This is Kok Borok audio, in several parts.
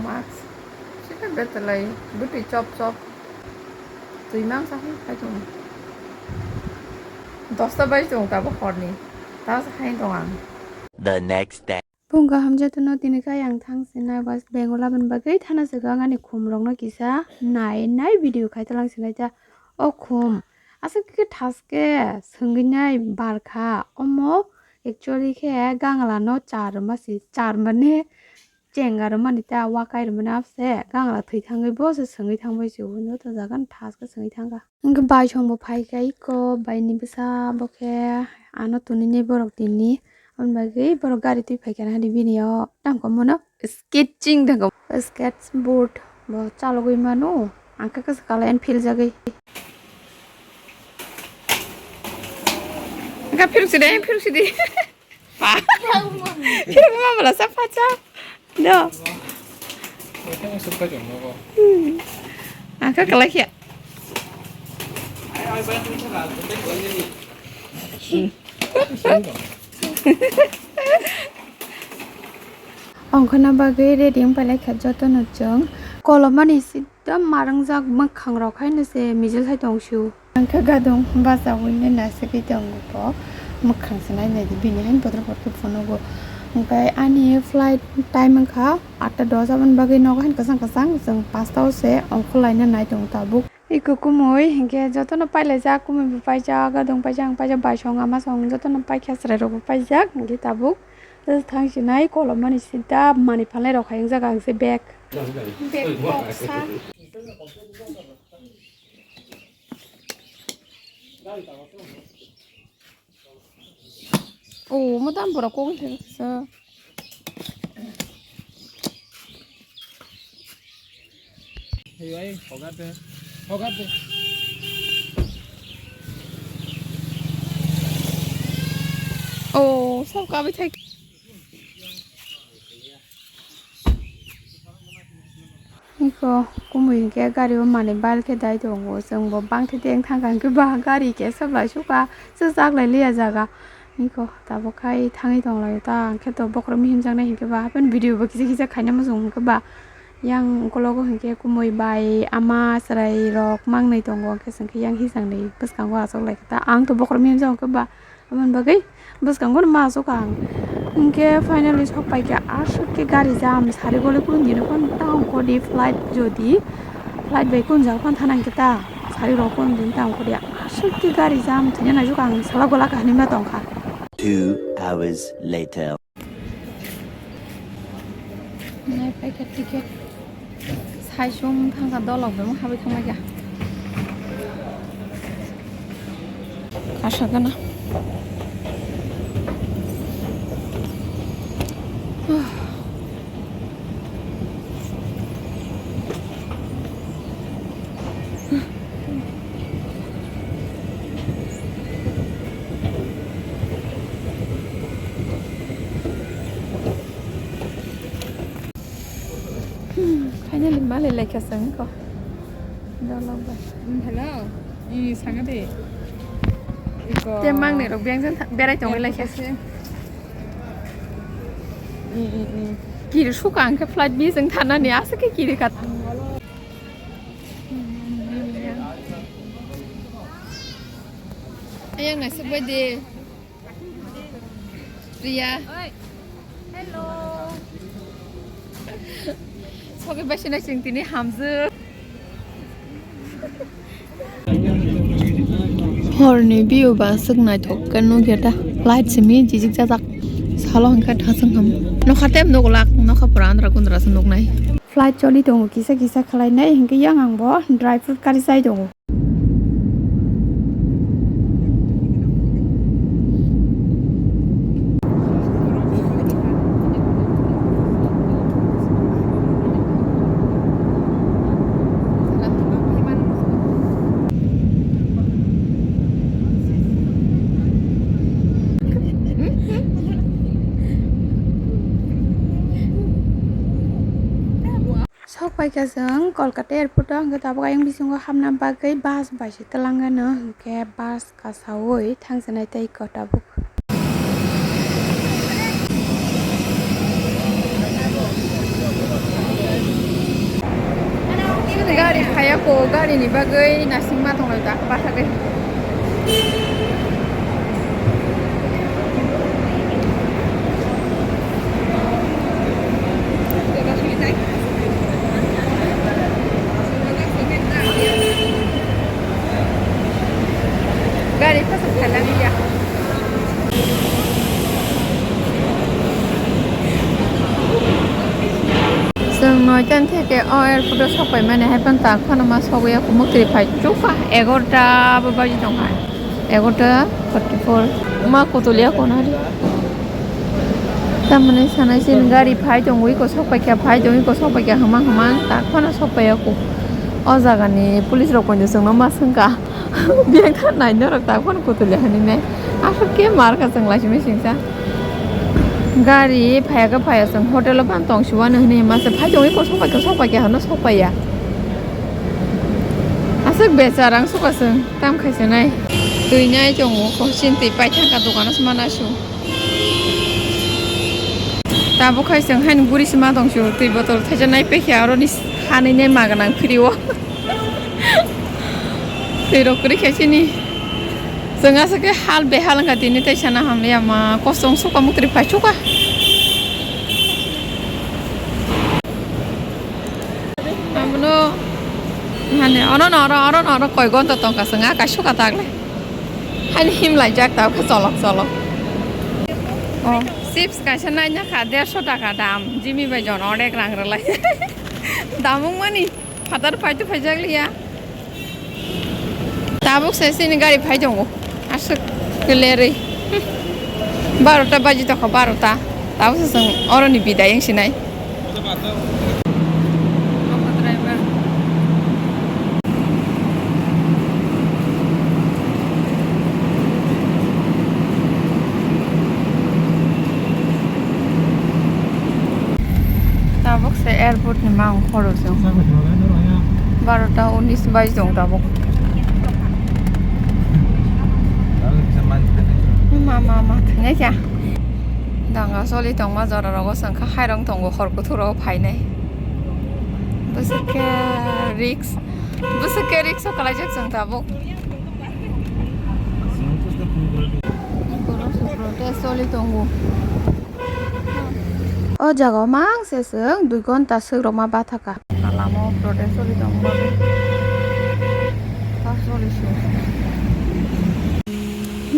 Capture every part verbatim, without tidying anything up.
Mask. Sita betalai. Bwtwi chop chop. Twi mang sa hai khai tongo. Dosta bai tongo tabuk horni. Tabuk sa hai tongo ang. The next day. Phung kaham jotono tini khai ang thang sinai West Bengal aboni bagwi thana swkang ani khum rokno kisa nai nai video khai talang sinai ta. O khum aswk khe thaske swngwi nai bar kha. Omo actually khe gangla no char ma si, char mane chenga rw mani ta, wakai rw mani abse gangla thwi thangwi bo se swngwi thangbai se, hwnwi o jaga no thaske swngwi thangkha. Hwnkhe baisong bo phaikha iko, baini bwsa bo khe ano tonini borok tini, aboni bagwi borok gari twi phaikha nahadi bini o tamo khe mono sketching thangkha, sketch board bo chalogwi mano, ang khe kwchwk kalar and philjagwi. Ang khe philuk sidi, philuk sidi. Philuk ma bwla sa phacha. Do. Hmm. Ang khe kalai khe. Ongkhorna bagwi ready wng pailai kha jotono chwng. Kolomani si Ekdom marwngjak mwkhang rok haino se mijil hai tong sio. Ang khe gadung bachaui nai naisagwi tongo bo, mwkhang se nai nai di bini haino bodol bodol khe phunugo. Hwnkhe ani flight time wngkha atta dos, aboni bagwi nogo haino kwchang kwchang chwng pasta o se ongkhorlaina nai tongo tabuk. Iko kumui hinkhe jotono pailaijak, kumui bo paijak, gadung paijak, ang paijak, baisong ama song jotono paikha, chwrai rok bo paijak hinkhe tabuk. Thang sinai kolomani sinta mani phalnai rok hai wngjago ang se bag. Bag boksa. Oh, mo tam pura kong thek sa. Hey, hey, hogar de. Hogar de. Oh, sab kabi thek. Iko kumui hinkhe gari o manwi bal khe dai tongo, chwng bo bangthe teng thangkha hinkhe ba gari kesa bai suka se chak lai liya jaga. Iko tabuk khai thangwi tong laio ta, ang khe to bokhorok mihim jaknai hinkhe ba hapheno video bo kisa kisa khaina muchung hinkhe ba yang ukologo hinkhe kumui bai ama chwrai rok mangnwi tongo, hinkhe chwng khe yang hijaknwi bwskango achuk lai khe ta, ang to bokhorok mihim jak hinkhe ba. Aboni bagwi bwskango ma asuk ang. Hinkhe finally sok paikha, aswk khe gari jam, sari gole kun dino phano ta ongkhordi flight, jodi flight bai kun jaga phano thana hinkhe ta sari rok kun din ta ongkhordi, aswk khe gari jam thwina naisuk ang sala gola kahini ma tongkha. Two hours later. Nai paikha ticket. Saisung thangkha dolok bai habwi thanglaikha. Kasa gana. Hmm, finally malai laikha chwng kho. Dolok bai. Hmm, hello. Ih, sanga de. Iko. Te mangnai rok beng jang tha-, berai tongwi laikha. Ih, ih, ih. Kiri suka ang khe flight miss wng thanani aswk khe kiri kha. Ayang naisik bai de. Priya. Oi. Hello. Sogwi bai sina chwng tini hamjwk. Horni view ba aswk naithok khe nukya ta. Light simi jijik jajak. Salo hwnkhe thaswng ham. Nokha tem nuglak, nokha pura andra kundra se nuknai. Flight choli tongo kisa kisa khwlainai hinkhe yang ang bo dry fruit kari chai tongo. Sok paikha chwng Kolkata airport o, hwnkhe tabuk ayang bisingo hapna bagwi bus bai se twlangano, hwnkhe bus kasaui thangsinai tei iko tabuk. Eko gari ni bagwi nasing ma tong lai ta, basa de. Gari phasok khalang ya. Chwng noita theke o airport o sok pai mani, hai phano tak phano ma sogwi ya, mukti phai chuka egarota bo baji tong hai, egarota forty four ma kutulya konari. Tamani sanai sin gari phai tongwi ko sok pai kha, phai tongwi ko sok pai kha, hwmang hwmang tak phano sok pai ya ko. O jaga ni police rok poino chwngno ma swngkha. Biyang tha nai norok tak phano kutuli hwnwi nai. Aswk khe mar kha chwng lai simi singsa. Gari phaiya khe phaiya chwng hotel o phano tong si uanw hwnwi masa phai tongwi kosok pai kosok pai khe hwnwi sok paiya. Aswk bechara wng sukha chwng tam khaisa nai. Twi nai tongo kosintwi paithangkha dukano se mana su. Tabuk hai chwng haino guri se ma tong su twi botol thaisa nai pekha aroni hanwi nai ma gwnang phiri o. Twi rok kwrwi khe chini. Chwng aswk khe hal behal wngkha tini tei sana hamliya ma kosong suka mukri phai suka. Abono hani ono no oro oro no oro koi gonta tongkha chwng a kaisuka tagle. Hani himlai jak ta khe cholok cholok. Oh, chips kaisa naina kha dersho taka dam. Jimmy bai jon onek rang rwlai. Dam wngmani. Phatar phaitu phaijak liya. Tabuk se chini gari phai tongo. Aswk klerwi. Barota baji tokha, barota. Tabuk se chwng oroni bidai wng sinai. Tabuk se airport ni mang khoro chwng. Barota unis bai chwng tabuk. Ma, ma, ma, thangya kya? Danga choli tongma jora rogo chwng kha hairong tongo hor kuthuro phainai. Bwswk khe risk, bwswk khe risk o kwlaijak chwng tabuk. Borok se protest choli tongo. O jaga o mang se chwng dui ghonta swk rok ma batha kha. Lama o protest choli tongo. Bus choli se.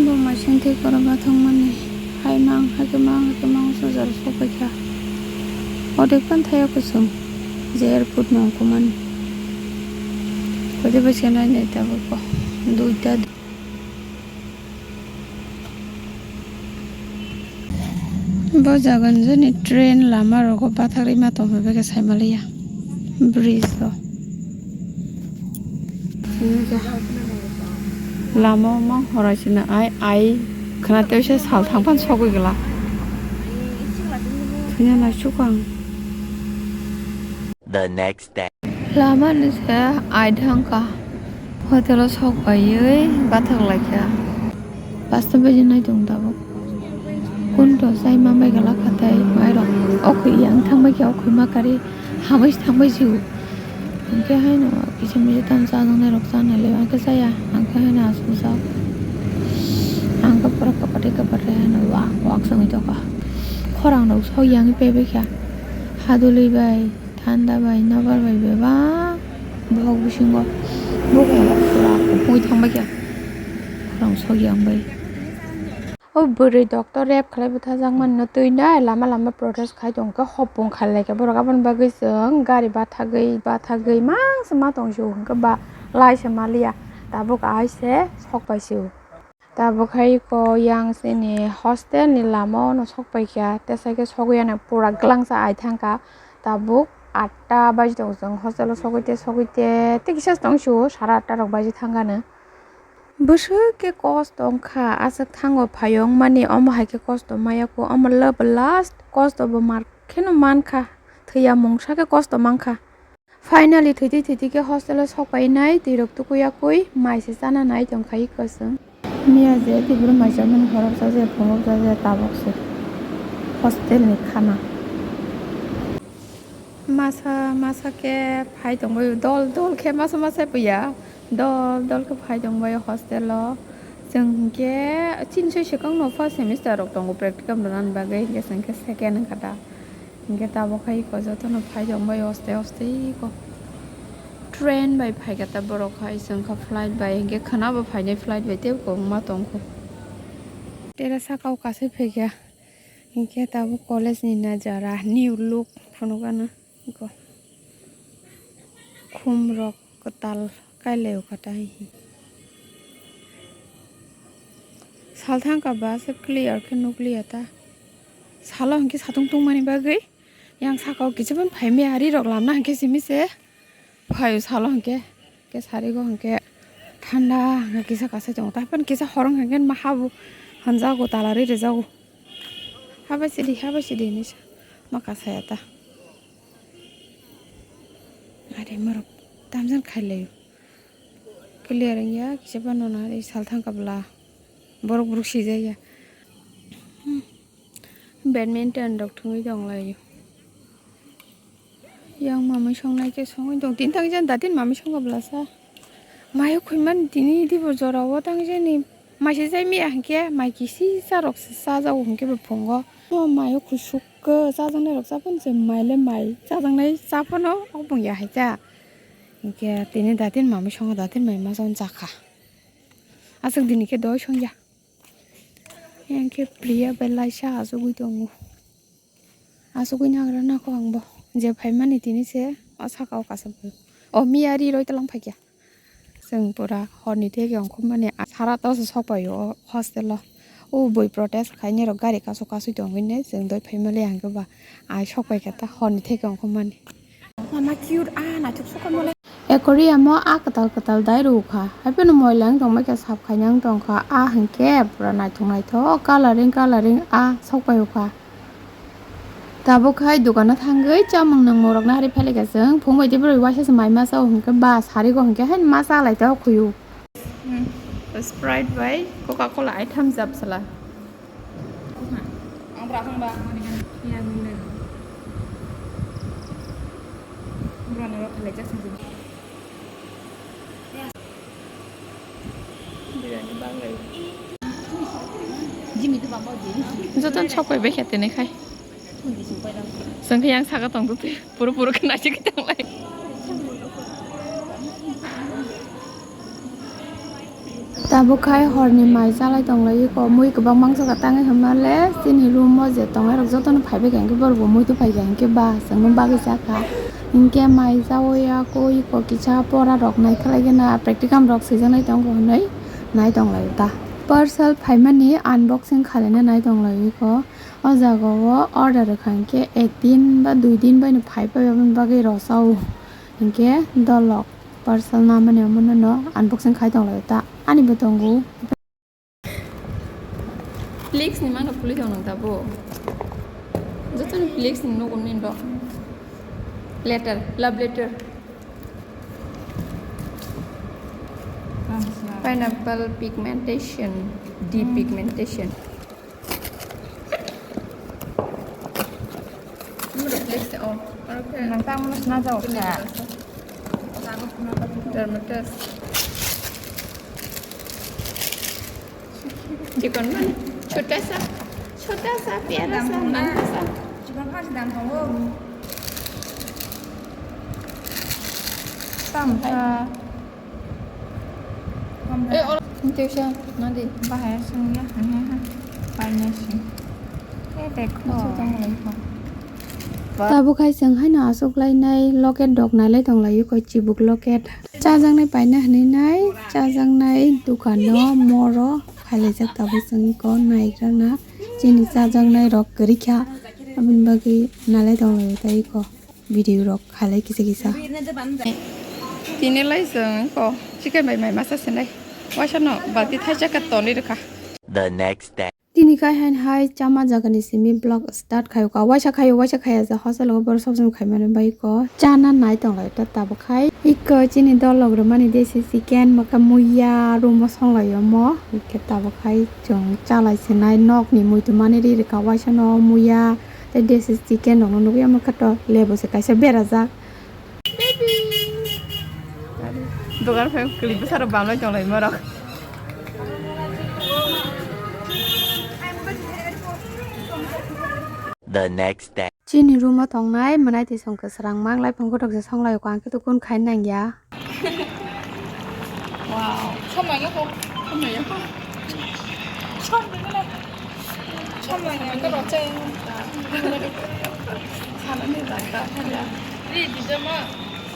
Bo mai sing thik oro bathang mani. Hai mang, hai khe mang, hai khe mang, o jora sok pai kha. Odek phan thaya kuchung je airport ni ongkho mani. Koi de bai se nai nai tabuk bo. Duita. Bo jaga ni jani train lama rogo bathagri ma tongma bege sai maliya bridge o. Lama o mang horai sina ai ai khwna tei se sal thang phan sogwi gla. Thwina nai sukang. The next day. Lama ni se ai thangkha. Hotel o sok paiwi bathak laikha. Pasta baji nai tong tabuk. Kunto chai ma bai gala khatai mairok. Okhwi yang thang bai khe okhwi ma kari hamai thang bai si. Hwnkhe haino kisa misa tamo chajaknai rok chanai le hwnkhe chaya. Hwnkhe haino aswk jak. Hwnkhe pura kwpatwi kwpatwi haino wak wak chwngwi tongkha. Khorang rok sok yang pebekha. Hadulwi bai. Thanda bai, nobar bai bebak bohok bisingo bohok pura kupui thang bai kha khorang sogwi ang bai. O bwrwi doctor rep khlai bwthajak mani no twi nai lama lama protest khai tong kha hopung khai lai kha borok aboni bagwi chwng gari bathagwi bathagwi mang se ma tong sio hwnkhe ba lai se maliya tabuk ai se sok pai sio. Tabuk hai ko yang chini hostel ni lama o no sok pai kha, tesaikhe sogwi ya nai pura glangsa ai thang kha. Tabuk atta baji tongo chwng hostel o sogwi te sogwi te, tei kisa se tong sio sara atta rok baji thang kha no. Bwswk khe kosto wng kha, aswk thango phai o wng mani, omo hai khe kosto maya kho, omo last kosto bo mar kheno man kha, thwiya mungsa khe kosto man kha. Finally thwitwi thwitwi khe hostel o sok pai nai, twi rok tukui yakui mai se chana nai tong kha iko chwng. Miya je tibwrwi mai chamani horok cha je phunuk cha je tabuk se hostel ni khana. Masa masa khe phai tongbaio, dol dol khe masa masa puya, dol dol khe phai tongbaio hostel o. Chwng hinkhe chini soi swkang no first semester rok tongo practicum rwnani bagwi, hinkhe chwng khe second wngkha da. Hinkhe tabuk hai eko jotono phai tongbaio oste oste eko. Train bai phaikha ta borok hai, chwng kha flight bai, hinkhe khwnabo phainai flight bai tei kwbangma tongkho. Tere saka o kasui phaikha. Hinkhe tabuk college ni najara, new look phunukgana eko. Khum rok kwtal kailaio kha ta hihi. Salthang kha ba se clear khe nukliya ta. Salo hinkhe satung tungmani bagwi yang saka o kisa phano phaimaya, ri rok lamna hinkhe simi se. Phaio salo hinkhe, hinkhe sarigo hinkhe thanda hinkhe kisa kasai tongo. Tei phano kisa horo hinkhe ma habu hanjago, tala ri rijago. Habai sidi, habai sidi hinwi sa ma kasaya ta. Are morok tamjani khailaio. Clear wngya kisa phano nari salthang kabla. Borok borok sijaya. Badminton rok thwngwi tonglaio. Yang mamui songnai khe songwi tong. Tini thang jani datin mamui songkha bwlasa. Mayo khwimani tini dibo jorao tang jani. Mai se jai miya hinkhe mai kisi cha rok se chajago hinkhe bo phungo. O mayo khusuk khe chajaknai rok cha phano se mai le mai chajaknai cha phano o bung ya hai cha. Hinkhe tini datin mamui songkha, datin mai ma chon chakha. Aswk dini khe doi songya. Yang khe Priya belai sa achugwi tongo. Achugwi nagra nako ang bo. Je phaimani tini se o saka o kaisa bo. O miya ri roi tlang phaikya. Chwng pura horni theke ongkhormani sara toso sok paio o hostel o. O bui protest khainai rok gari kasu kasui tongwi ne chwng doi phaimali ang khe ba ai sok paikha ta horni theke ongkhormani. Mama cute, ah, naithok sokha mole. Aquarium o ah kwtal kwtal dai rw kha. Haiphano moila wng tongbai kha, sap khaina wng tong kha. Ah hinkhe pura naithok naithok, coloring coloring ah sok pai o kha. Tabuk hai dukano thangwi chamung nangmung rokno ari phai lai kha chwng. Phung bai tei bwrwi waisa se mai masa o hinkhe ba sari go hinkhe haino ma cha lai ta o khuyu. Hmm. Sprite bai Coca Cola ai thumb up sala. Ang bra thang ba. Ya, gule. Bra ni rok khalai jak sing sing. Birani baglai. Jimmy tu babo di. Joton sok bai bai khe tene khai. Chwng khe yang saka tong twi puro puro khe naisik tong lai. Tabuk khai horni mai chalai tong lai kho, mui kwbang mangsa kha tangwi hwnma le chini room o je tongnai rok jotono phai bai kha, hinkhe borok bo muitu phai kha, hinkhe ba chwngno bagwi cha kha. Hinkhe mai chaui ya koi kho kisa pora rok nai khlai gana practicum rok swijaknai tongo hwnwi nai tong lai ta. Parcel phaimani unboxing khlaina nai tong lai kho. O jaga o order rwkha hinkhe ek din ba dui din bai no phai pai aboni bagwi rw chao. Hinkhe dolok parcel namani omono no unboxing khai tong lai ta ani bo tongo. Flix ni mano khuli tong nang ta bo. Joto ni Flix ni nugo ni ro. Letter, love letter. Pineapple pigmentation, depigmentation. Nang tamo na sna jao kha. Dermatologist. Chikon man. Chota sa. Chota sa, pyara sa, nangka sa. Chikon pha si dam tongo. Tam sa. Eh, oro. Tei sa, nadi. Bahaya sungya, ha, ha, ha. Paina si. Eh, dekho. Tabuk hai chwng haino achuk lainai locket dok nailai tong lai kho, chibuk locket. Chajaknai paina hinwi nai, chajaknai dukano moro khailaijak tabuk chwng iko naigrana chini chajaknai rok kwrwi kha, aboni bagwi nailai tong lai tai iko. Video rok khalai kisa kisa. Tini lai chwng ko chicken bai mai masa sinai. Waisa no balti thaisa ka tonwi rwkha. The next day. Tini kai hain hai chama jaga ni simi vlog start khayo ka. Waisa khayo, waisa khaya ja hostel o borok sob sob khai mani bai ko. Chana nai tong lai ta tabuk khai. Iko chini dolok rwmani desi chicken maka muya room o song lai omo. Ike tabuk khai chwng chalai sinai nok ni muitu mani ri rwkha waisa no muya. Tei desi chicken rokno nugwi, omo khe to lebu se kaisa berajak. Dogan phai kwlwi bwsarok bamlai tonglaima rok. The next day. Chini room o tongnai mwnai twi song kwswrang mang lai phang kotok se song lai o, ang khe to kun khai nang ya. Wow, som lai ya ko, som lai ya ko. Som lai ya ko, som lai ya ko, rok chai. Sana ni ta ta ya. Ri di jama.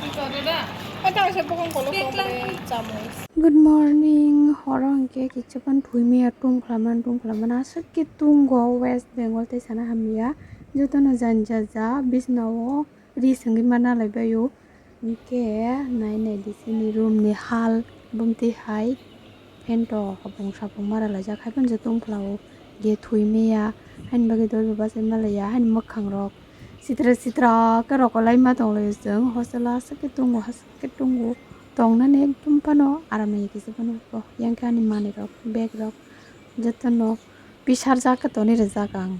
Ri ta da. Ata se pokong kolok tong bre, chamus. Good morning. Horo hwnkhe kichupan phuimya tung khlaman tung khlaman aswk khe tungo West Bengal tei sana hamya. Jotono janja ja bisnao ri swngwi mana lai baio. Hwnkhe nai nai di chini room ni hal bumtwi hai fan to hopong sapong mara laijak hai phano je tung khlao ge thwi maya haini bagwi dorja bachai malaiya haini mwkhang rok sitra sitra khe rokolai ma tonglaio chwng hostel o aswk khe tungo aswk khe tungo tongnani ekdom phano aram nai kisa phano yang khe ani manwi rok bag rok jotono pisarjak khe tonwi rijak ang.